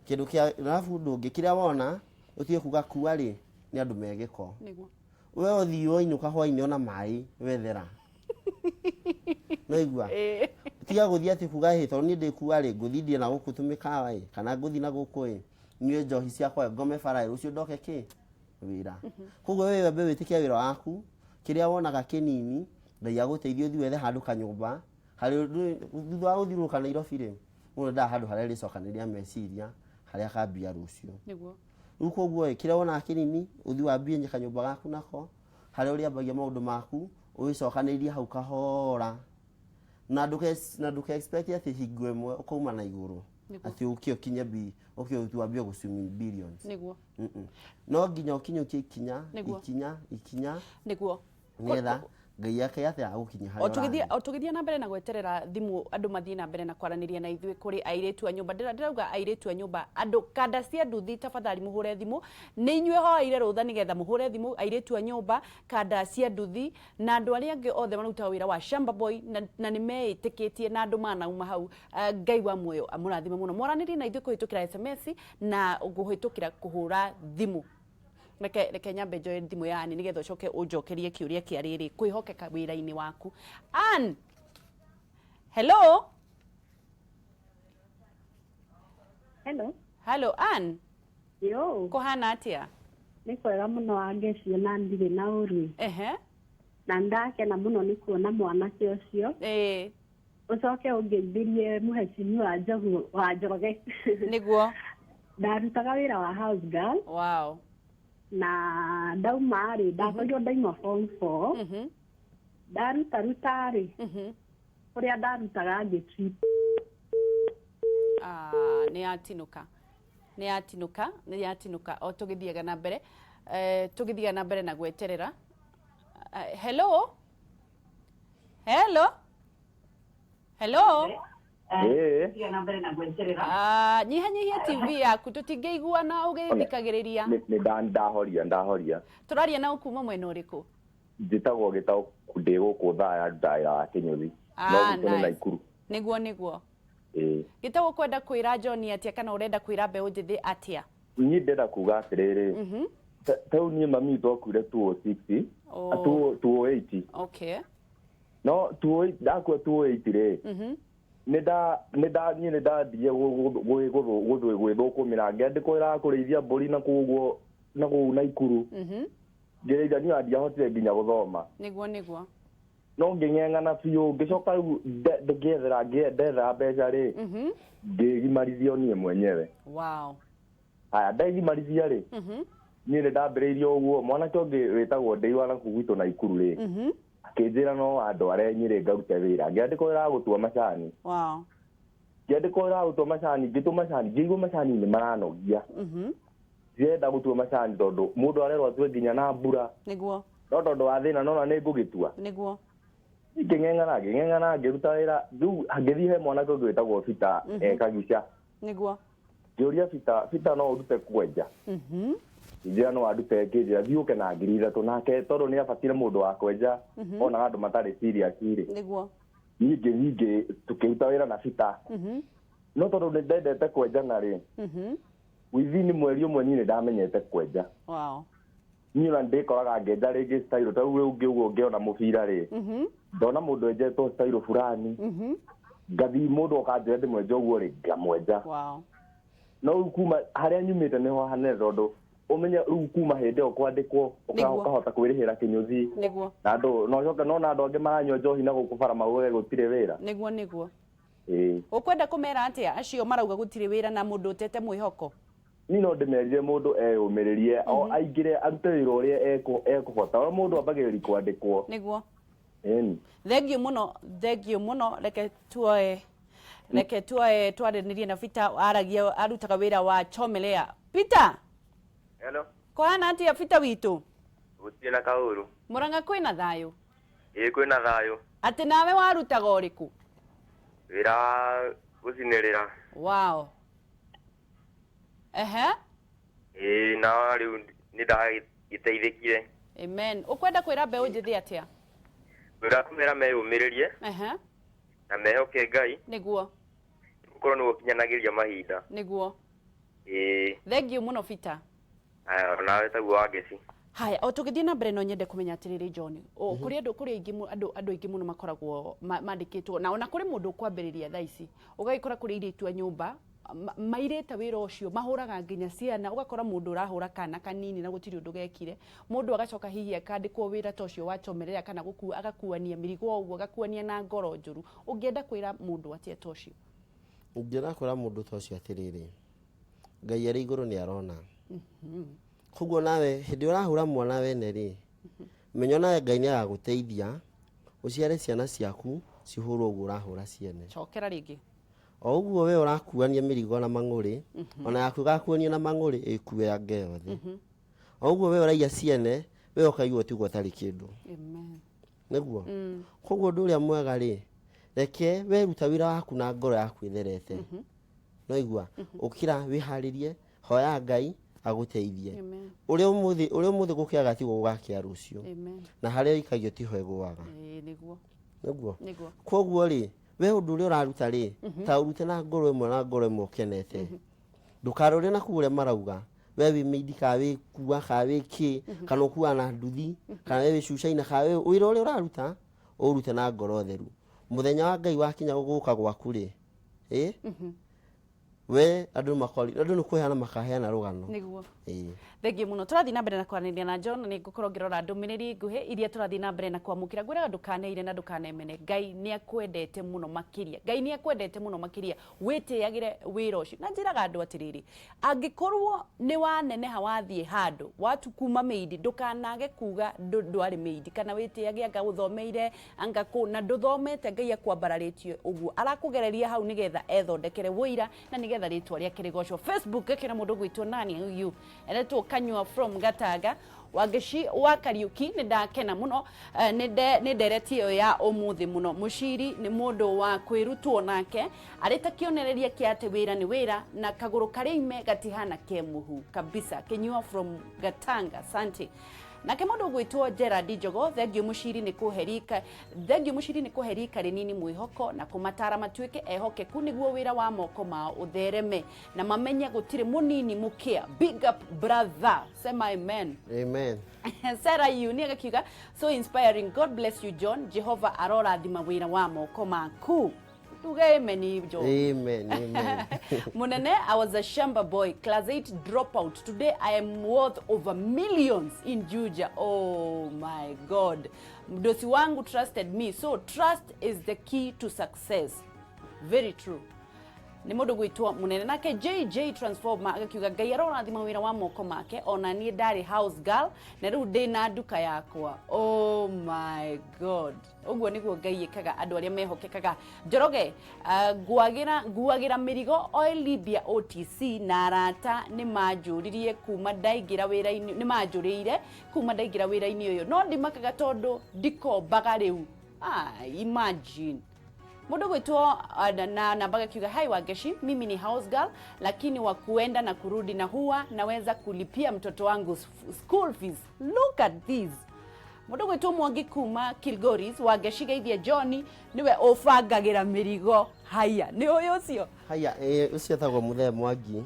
Kĩndũ kĩa arabu ũndũ ũngĩ kĩrĩa wona ũtige kuga kua rĩ nĩ andũ me gĩko. We ũthiĩ wainũka hwainĩ ona maĩ wethera. Naigua? Tiga gũthiĩ atĩ kuga hĩ tondũ niĩ ndĩkua rĩ ngũthiĩ ndie na gũkũ tũmĩkawa ĩ kana ngũthiĩ na gũkũ ĩ nyue njohi ciakwa ngome bara ĩ rũciũ ndoke kĩ wĩra. Koguo we wambe wĩtĩkie wĩra waku, kĩrĩa wonaga kĩnini Ngai agũteithie ũthiĩ wethe handũ kanyũmba harĩ thutha wa gũthiũrũrũka Nairobi rĩ, mũndũ endaga handũ harĩa arĩcokanĩrĩria meciria harĩa akambia rũciũ. Rĩu koguo ĩ kĩrĩa wonaga kĩnini ũthiĩ wambie kanyũmba gaku nako harĩa ũrĩambagia maũndũ maku ũgĩcokanĩrĩrie hau kahora na ndũke na ndũke expect atĩ hingo ĩmwe ũkauma na igũrũ atĩ ũke ũkinye bi ũke wambie gũ swim in billions. No nginya ũkinyũkie ikinya ikinya ikinya Nĩgetha Ngai ake atĩ agũkinyia harĩa ũrathiĩ. O tũgĩthiĩ na mbere na gweterera thimũ andũ mathiĩ na mbere na kwaranĩria na ithuĩ kũrĩ airĩtu a nyũmba. Ndĩrauga airĩtu a nyũmba, andũ kanda cia nduthi tafadhali mũhũre thimũ. Nĩ inyuĩ hoeire rũtha nĩgetha mũhũre thimũ airĩtu a nyũmba, kanda cia nduthi na andũ arĩa angĩ othe marutaga wĩra wa shamba boy na nĩ meĩtĩkĩtie na andũ manauma hau. Ngai wa muoyo amũrathime mũno. Mwaranĩrie na ithuĩ kũhĩtũkĩra SMS na kũhĩtũkĩra kũhũra thimũ. Reke reke nyambe njoe thimũ ya Ann nĩgetha ũcoke ũnjokerie kĩũria kĩa rĩrĩ kwĩhokeka wĩra-inĩ waku. Ann! Hello? Hello. Hello Ann. Yo. Kũhana atĩa? Nĩ kwega mũno Wangeci na ndirĩ na ũru. Ehe. Na ndakena mũno nĩ kuona mwanake ũcio. Ĩĩ. Ũcoke ũngeithĩrie mũhecimiwa Njogu wa Njoroge. Nĩguo. Ndarutaga wĩra wa house girl. Wow. Na ndauma rĩ, ndakorirwo ndaima form 4. Ndaruta ruta rĩ, kũrĩa ndarutaga ngĩ Ah, nĩ yatinũka. Nĩ yatinũka, nĩ yatinũka o tũgĩthiaga na mbere. Tũgĩthiaga na mbere na gweterera. Hello? Hello? Hello? Ĩĩ. Ah, nyihanyihia TV yaku tũtingĩiguana ũgĩthikagĩrĩria. Nĩ ndahoria ndahoria. Tũraria na ũkuma mwena ũrĩkũ? Njĩtagwo Gĩtaũ ndĩ gũkũ Thaya ndutaga wĩra wa kĩnyũthi. No gwitũ nĩ Naikuru. Nĩguo nĩguo. Ĩĩ. Gĩtaũ ũkwenda kwĩra John atĩa kana ũrenda kwĩra mbeũ njĩthĩ atĩa? Niĩ ndĩrenda kuga atĩrĩrĩ. Ta rĩu niĩ mami witũ akuire 206, 208. Okay. No 208 ndakua 208 rĩ. Nĩ nda nĩ nda niĩ nĩ ndathiire gwĩthũkũmĩra ngĩandĩkwo wĩra wa kũrĩithia mbũri na kũu ũguo na kũu Naikuru. Ngĩrĩithia niĩ ona ndiahotire nginya gũthoma. Nĩguo nĩguo. No ngĩng'eng'ana biũ ngĩcoka rĩu ngĩethera ndethera mbeca rĩ ngĩgimarithio niĩ mwenyewe. Wow. Haya ndegimarithia rĩ niĩ nĩ ndambĩrĩirie ũguo mwanake ũngĩ wĩtagwo Ndĩiwa na kũu gwitũ Naikuru rĩ akĩnjĩra no andware Nyĩrĩ ngarute wĩra ngĩandĩkwo wĩra wa gũtua macani. Wow. Ngĩandĩkwo wĩra wa gũtua macani ngĩtua macani ngĩigua macani nĩ maranogia. Ndirenda gũtua macani tondũ mũndũ arerwo atue nginya na mbura. Nĩguo. No tondũ wa thĩna nona nĩ ngũgĩtua. Nĩguo. Ngĩng'eng'ana ngĩng'eng'ana ngĩruta wĩra rĩu ngĩthiĩ he mwanake ũngĩ wĩtagwo Peter Kagica. Nĩguo. Ngĩũria Peter, Peter no ũndute kwenja? Ngĩnjĩra no andute ngĩnjĩra thiĩ ũke na 3,000 nake tondũ nĩ abatire mũndũ wa kwenja onaga andũ matarĩ serious rĩ. Nĩguo. Niĩ ngĩthiĩ tũkĩruta wĩra na Peter. No tondũ nĩ ndendete kwenjana rĩ, within mweri ũmwe niĩ nĩ ndamenyete kwenja. Wow. Niĩ ona ndĩkoraga ngĩenja rĩngĩ style ta rĩu ũngĩ ũguo ngĩona mũbira rĩ, ndona mũndũ enjetwo style fulani, ngathiĩ mũndũ oka njĩra ndĩmwenje ũguo rĩ, ngamwenja. Wow. No rĩu kuma harĩa nyumĩte nĩho hanene tondũ ũmenye rĩu kuma hĩndĩ ĩyo kwandĩkwo ũkahota kwĩrĩhĩra kĩnyũthi. Nĩguo. Na andũ no ũcoke nona andũ angĩ maranyua njohi na gũkũ bara mauge gũtirĩ wĩra. Nĩguo nĩguo. Ĩĩ. Ũkwenda kũmera atĩa acio marauga gũtirĩ wĩra na mũndũ ũtete mwĩhoko? Niĩ no ndĩmerire mũndũ eyũmĩrĩrie o aingĩre arute wĩra ũrĩa ekũhota. O mũndũ ambagĩrĩria kwandĩkwo. Nĩguo. Ĩni. Thengiũ mũno, thengiũ mũno, reke tuoe reke tuoe twaranĩrie na Peter aragia arutaga wĩra wa chomelea. Peter. Hello. Kũhana atĩa Peter witũ? Gũtirĩ na kaũru. Mũrang'a kwĩna thayũ? Ĩĩ kwĩna thayũ. Atĩ nawe warutaga ũrĩkũ? Wĩra wa gũcinĩrĩra. Wow. Ehe. Ĩĩ na rĩu nĩ ndagĩteithĩkire. Amen. Ũkwenda kwĩra mbeũ njĩthĩ atĩa? Wĩra kũmera meyũmĩrĩrie na mehoke Ngai. Nĩguo. Gũkorwo nĩwe ũkinyanagĩria mahinda. Nĩguo. Ĩĩ. Thank you mũno Peter. Aya, onawe taguo Wangeci. Haya, o tũgĩthiĩ na mbere no nyende kũmenya atĩrĩrĩ John, kũrĩ andũ kũrĩ aingĩ andũ andũ aingĩ mũno makoragwo mandĩkĩtwo na ona kũrĩ mũndũ ũkwambĩrĩria thaa ici ũgagĩkora kũrĩ airĩtu a nyũmba mairĩte wĩra ũcio mahũraga nginya ciana, ũgakora mũndũ ũrahũra kana kanini na gũtirĩ ũndũ gekire, mũndũ agacoka hihi akandĩkwo wĩra ta ũcio wa chomerera kana gũkua agakuania mĩrigo ũguo agakuania na ngoro njũru. Ũngĩenda kwĩra mũndũ atĩa ta ũcio? Ingĩenda kwĩra mũndũ ta ũcio atĩrĩrĩ, Ngai arĩ igũrũ nĩ arona. Koguo nawe hĩndĩ ĩrĩa ũrahũra mwana wene rĩ, menya nawe Ngai nĩ agagũteithia ũciare ciana ciaku cihũrwo ũguo ũrahũra ciene. Cokera rĩngĩ. O ũguo we ũrakuania mĩrigo na mang'ũrĩ, ona yaku ĩgakuanio na mang'ũrĩ ĩkue yange yothe. O ũguo we ũraiya ciene, we ũkaigua ũtigwo ũtarĩ kĩndũ. Amen. Nĩguo? Koguo ũndũ ũrĩa mwega rĩ, reke we ruta wĩra waku na ngoro yaku ĩtherete. Noigua? Ũkĩra wĩharĩrie, hoya Ngai agũteithie. Amen. Ũrĩa ũmũthĩ, ũrĩa ũmũthĩ gũkĩaga tiguo gũgakĩa rũciũ. Amen. Na harĩa ũikagio tiho ĩgũaga. Ĩĩ, nĩguo. Nĩguo? Nĩguo. Koguo rĩ, we ũndũ ũrĩa ũraruta rĩ, ta ũrute na ngoro ĩmwe na ngoro ĩmwe ũkenete. Ndũkarore na kũu ũrĩa marauga, we wĩ mĩindi kana wĩ kua kana wĩ kĩ, kana ũkuaga na nduthi, kana we wĩ cucaina, kana we wĩra ũrĩa ũraruta, ũrute na ngoro theru. Mũthenya wa Ngai wakinya gũka gwaku rĩ, ĩ? We andũ makori, andũ nĩ kũheana makaheana rũgano. Nĩguo. Ĩĩ. Thengiũ mũno. Tũrathiĩ na mbere na kwaranĩria na John, nĩ ngũkorwo ngĩrora ndũmĩrĩri nguhĩ iria tũrathiĩ na mbere na kwamũkĩra. Ngwĩraga ndũkaneire na ndũkanemene. Ngai nĩ akwendete mũno makĩria. Ngai nĩ akwendete mũno makĩria. Wĩtĩagĩre wĩra ũcio. Na njĩraga andũ atĩrĩrĩ, angĩkorwo nĩ waneneha wathiĩ handũ, watu kuma mĩindi, ndũkanage kuga ndwarĩ mĩindi, kana wĩtĩage anga ũthomeire anga kũ, na ndũthomete Ngai akwambararĩtie ũguo. Arakũgereria hau nĩgetha ethondekere wũira na nĩgetha rĩtwa rĩake rĩgocwo. Facebook ngakĩona mũndũ ũgwĩtwo nani ũyũ, eretwo Kanyua from Gatanga, Wangeci wa Kariuki, nĩ ndakena mũno, nĩ ndereti ĩyo ya ũmũthĩ mũno. Mũciri nĩ mũndũ wa kwĩrutwo nake, arĩ ta kĩonereria kĩa atĩ wĩra nĩ wĩra na kagũrũ karĩ ime gatihana ke mũhu kabisa. Kĩnyua from Gatanga, asante. Nake mũndũ ũgwĩtwo Gerard Njogo, thengiũ mũciri nĩ kũhe rika, thengiũ mũciri nĩ kũhe rika rĩnini mwĩhoko na kũmatara matuĩke ehokeku nĩguo wĩra wa moko mao ũthereme na mamenye gũtirĩ mũnini mũkĩa. Big up brother, sema amen. Amen. Sarah Yu nĩ agakiuga so inspiring, God bless you John, Jehova arorathima wĩra wa moko maku. Tuge amen John. Amen, amen. Munene, I was a shamba boy, class 8 dropout. Today I am worth over millions in Juja. Oh my God. Mdosi wangu trusted me. So trust is the key to success. Very true. Nĩ mũndũ gwĩtwo Munene. Nake JJ Transformer agakiuga Ngai arorathima wĩra wa moko make, ona niĩ ndarĩ house girl na rĩu ndĩ na nduka yakwa. Oh my God. Ũguo nĩguo Ngai ĩkaga andũ arĩa mehokekaga. Njoroge, nguagĩra mĩrigo Oil Libya OTC na arata nĩ manjũririe kuma ndaingĩra wĩra-inĩ, nĩ manjũrĩire kuma ndaingĩra wĩra-inĩ ũyũ, no ndimakaga tondũ ndikombaga rĩu. Imagine. Mũndũ gwĩtwo na namba gakiuga hi Wangeci, mimi ni house girl lakini wa kuenda na kurudi na huwa naweza kulipia mtoto wangu school fees. Look at this. Mũndũ gwĩtwo Mwangi kuma Kilgoris, Wangeci geithia John niwe ũbangagĩra mĩrigo. Haya, nĩ ũyũ ũcio? Haya, ũcio etagwo Mũthee Mwangi.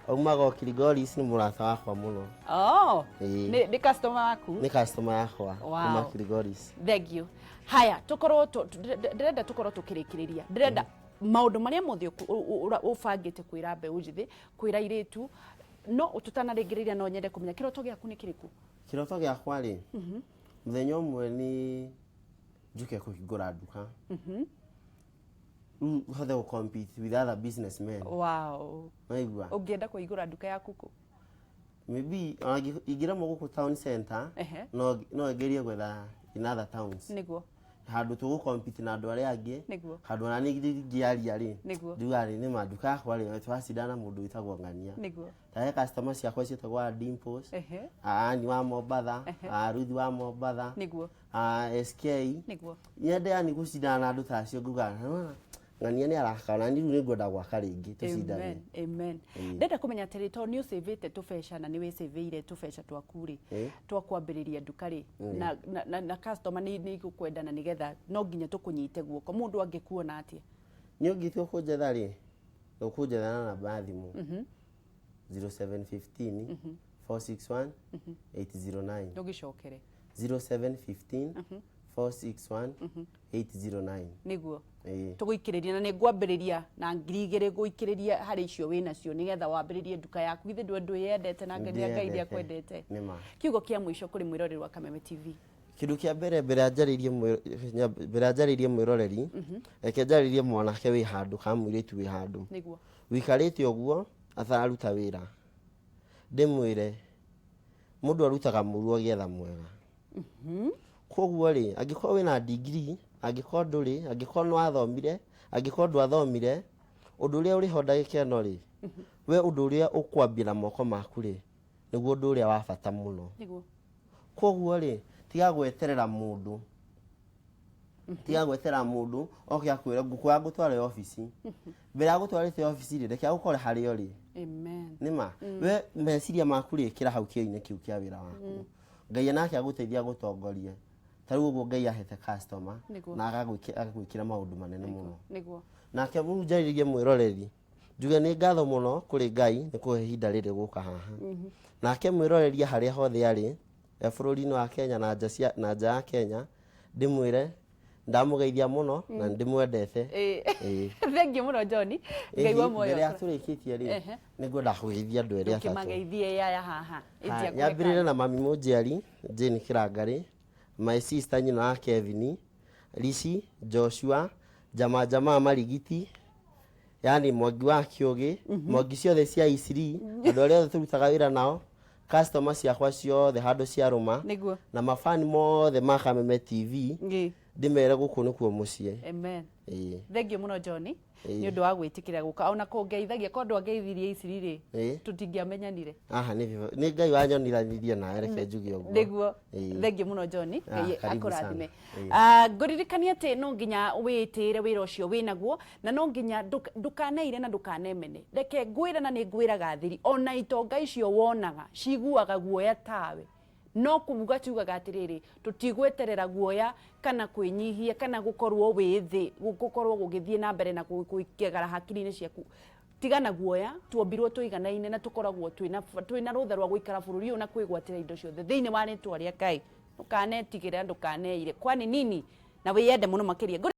Aumaga o Kilgoris, nĩ mũrata wakwa mũno. Oh, nĩ customer waku? Nĩ customer yakwa, kuma Kilgoris. Thank you. Haya, tukorwo ndĩrenda tukorwo tukĩrĩkĩrĩria. Ndĩrenda maũndũ marĩa mothe ũbangĩte kwĩra mbeũ njĩthĩ, kwĩra airĩtu, no tũtanarĩngĩrĩria no nyende kũmenya kĩroto gĩaku nĩ kĩrĩkũ? Kĩroto gĩakwa rĩ, mũthenya ũmwe nĩ njuke kũhingũra nduka. Rĩu hote gũ compete with other businessmen. Wow. Waigua? Ũngĩenda kũhingũra nduka yaku kũ? Maybe ona ingĩremwo gũkũ town center, no ngerie gwetha in other towns. Nĩguo. Handũ tũgũ compete na andũ arĩa angĩ. Nĩguo. Handũ ona niĩ ingĩaria rĩ. Nĩguo. Ndiuga rĩ, nĩ ma nduka yakwa rĩ, tũracindana na mũndũ wĩtagwo Ng'ania. Nĩguo. Ta he customer ciakwa ciĩtagwo a Dimples, a Ann wa Mombatha, a Ruth wa Mombatha, Nĩguo. a SK. Nĩguo. Nyende yani gũcindana na andũ ta acio nguga, nĩwona, Ng'ania nĩ araka na niĩ rĩu nĩ ngwenda gwaka rĩngĩ tũcindane. Amen. Amen. Ndenda kũmenya atĩrĩ, tondũ nĩ ũcĩvĩte tũbeca na nĩ wĩcĩvĩire tũbeca twaku rĩ, twa kwambĩrĩria nduka rĩ, na customer nĩ igũkwenda na nĩgetha no nginya tũkũnyite guoko, mũndũ angĩkuona atĩa? Niĩ ũngĩtua kũnjetha rĩ, ũkũnjetha na namba ya thimũ 0715 461 809. Ndũgĩcokere. 0715 461 809. Nĩguo. Tũgũikĩrĩria na nĩ ngwambĩrĩria na 2000 gũikĩrĩria harĩ icio wĩ nacio nĩgetha wambĩrĩrie nduka yaku. Githĩ ndũ ndwĩyendete na Ngai Ngai nĩakwendete. Nĩma. Kiugo kĩa mũico kũrĩ mwĩroreri wa Kameme TV. Kĩndũ kĩa mbere, mbere ya njarĩirie mwĩroreri, reke njarĩrie mwanake wĩ handũ kana mũirĩtu wĩ handũ Nĩguo. Wikarĩte ũguo atararuta wĩra, ndĩmwĩre mũndũ arutaga mũru agĩetha mwega. Koguo rĩ, angĩkorwo wĩna degree, angĩkorwo ndũrĩ, angĩkorwo nĩ wathomire, angĩkorwo ndwathomire, ũndũ ũrĩa ũrĩ ho ndagĩka ĩno rĩ, we ũndũ ũrĩa ũkwambia na moko maku rĩ, nĩguo ũndũ ũrĩa wa bata mũno. Nĩguo. Koguo rĩ, tiga gweterera mũndũ, tiga gweterera mũndũ oke akwĩre ngũkũya ngũtware obici. Mbere ya gũtwarĩte obici rĩ, reke agũkore harĩa ũrĩ. Amen. Nĩma we meciria maku rĩ, ĩkĩra hau kĩo-inĩ kĩu kĩa wĩra waku. Ngai nake agũteithia agũtongorie. Ta rĩu ũguo Ngai ahete customer na agagwĩkĩra maũndũ manene mũno. Nĩguo. Nake rĩu njarĩrie mwĩroreri, njuge nĩ ngatho mũno kũrĩ Ngai nĩ kũhe ihinda rĩrĩ gũka haha. Nake mwĩroreri harĩa hothe arĩ, e bũrũri-inĩ wa Kenya na nja ya Kenya, ndĩmwĩre ndamũgeithia mũno na ndĩmwendete. Thengiũ mũno John. Ngai wa muoyo. Mbere ya tũrĩkĩtie rĩ, nĩ ngwenda kũgeithia andũ erĩ atatũ. Ndũkĩmageithie aya haha. Nyambĩrĩre na mami mũnjiari Jane Kĩrangarĩ, my sister nyina wa Kevin, Rishi, Joshua, jamaa jamaa Marigiti, yani Mwangi wa Kĩũgĩ, Mwangi ciothe cia Isiri, andũ arĩa othe tũrutaga wĩra nao, customer ciakwa ciothe handũ ciarũma, Nĩguo. Na mafani mothe ma Kameme TV, ndĩmere gũkũ nĩkuo mũciĩ. Amen. Thengiũ mũno John nĩ ũndũ wa gwĩtĩkĩra gũka ona kũngeithagia korwo ndwangeithirie Isiri rĩ, tũtingĩamenyanire. Aha, nĩ Ngai wanyonithanirie nawe, reke njuge ũguo. Nĩguo. Thengiũ mũno John. Ngai Karibu sana. Akũrathime. Ngũririkania atĩ no nginya wĩtĩĩre wĩra ũcio wĩnaguo na no nginya ndũkaneire na ndũkanemene. Reke ngwĩre na nĩ ngwĩraga thiri, ona itonga icio wonaga ciguaga guoya tawe. No kuga tugaga atĩrĩrĩ, tũtigweterera guoya kana kwĩnyihia kana gũkorwo wĩ thĩ, gũkorwo gũgĩthiĩ na mbere na gũikegara hakiri-inĩ ciaku. Tigana guoya, tuombirwo tũiganaine na tũkoragwo twĩna rũtha rwa gũikara bũrũri ũyũ na kwĩgwatĩra indo ciothe thĩinĩ wa rĩtwa rĩa Ngai. Ndũkanetigĩre, ndũkaneire, kwani nini? Na wĩyende mũno makĩria.